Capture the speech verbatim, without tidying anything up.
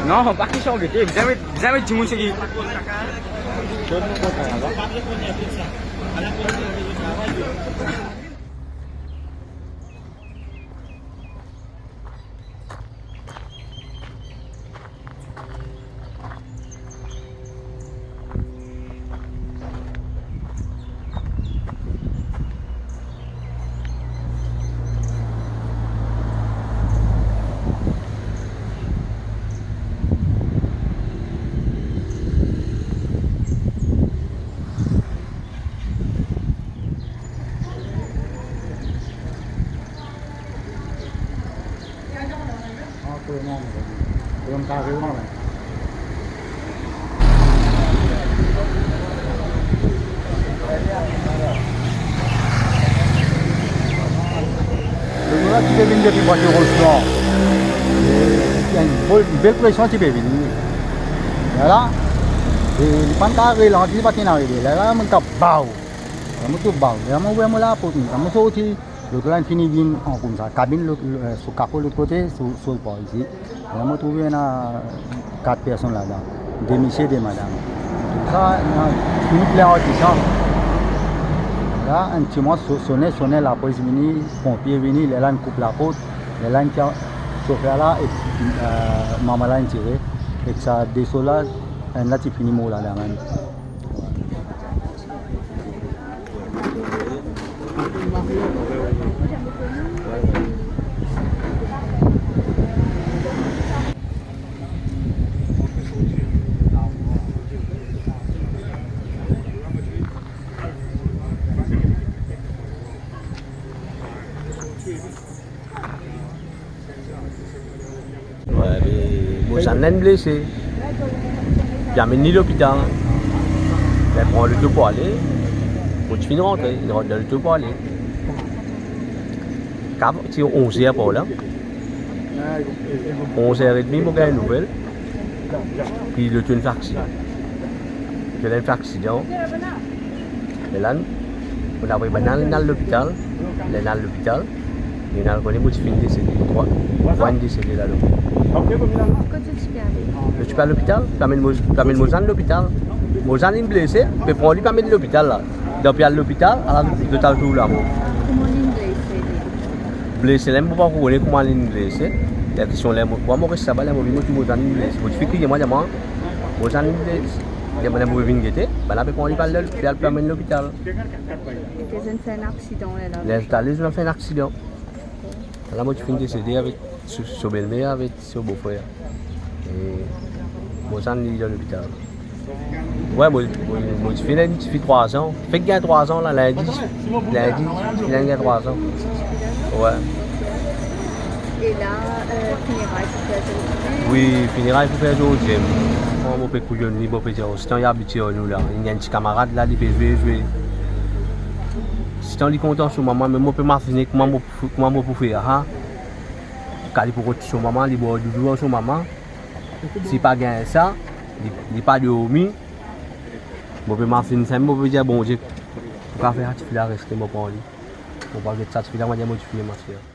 Non, pa kestion gete, bizin met, bizin met dimoun seki. Lerla ti pe vinn depi Bwate Ros la. E, enn bel, bel presion ti pe vini. Lerla, e, li pa'nn kav relanti, li pa ti ena arive. Lerla, mo kav baw. Lerla, mo trouv baw. Lerla, mo ouver mo laport, mo sorti. Lot la inn fini vinn an koumsa, kabinn lot, eh, so kapo lot kote, so, so par isi. Lerla mo trouve ena kat personn ladan, de misie, de madam. Sa, ena fini plen ar disan. La, enn ti moman so-, sone, sone, lapolis vini, ponpie vini, lerla inn koup laport, lerla inn tir sofer la, e, eh, mama la inn tire, ek sa de so la, enn la ti fini mor ladan mem. Wi, me mo zann la inn blese. Pe amenn li lopital. Be pran loto pou ale. Mo ti finn rantre, inn rant dan loto pou ale. Kav ti onz er par la. Onz er edmi, mo gagn nouvel. Ki loto inn fer aksidan. Loto la inn fer aksidan. Me la, mo inn avoy bann al, al lopital. Lerla inn al lopital, lerla inn al kone mo ti finn desede. Trwa, trwa inn desede la, donk. Kot ti pe ale? Mo ti pe al lopital, pe amenn mo, pe amenn mo zann lopital. Mo zann inn blese, pe pran li, pe amenn lopital la. Depi al lopital, ala, lopital tou lamor. Kouma li inn blese li? Blese la, mo pa kone kouma li inn blese. Lerla kestion la, mo, kouma mo res laba la, mo vinn, mo trouv mo zann inn blese. Mo ti finn kriye, mo dir, mo zann inn blese. Lerla mo vinn gete, bann la pe pran li, pe al, pe al, pe amenn lopital. E to zot inn fer enn aksidan la? Lerla zot ale, zot inn fer enn aksidan. La mo ti finn desede avek so, so belmer, avek so bofrer. E mo zann li dan lopital. Wi, mo, mo, mo ti finn ena enn tifi trwa an. Fek gagn trwa an la, lindi, lindi, ti finn gagn trwa an. Wi. E la, eh, fineray pou fer zordi? Wi, fineray pou fer zordi. Mo, mo pe kouzoun li, mo pe dir, sitan li abitie ar nou la. Li ena enn ti kamarad la, li pe zwe, zwe. Sitan li kontan so mama, me mo pe mazine kouma mo, kouma mo pou fer, ha? Kan li pou rod so mama, li bwar doudou ar so mama. Si pa gagn sa, li, li pa dormi. Mo pe mazine sa, mo pe dir Bondie, pou kav fer sa tifi la reste, mo pran li. Mo pa get sa tifi la, mo dir mo tifi, mo tifi.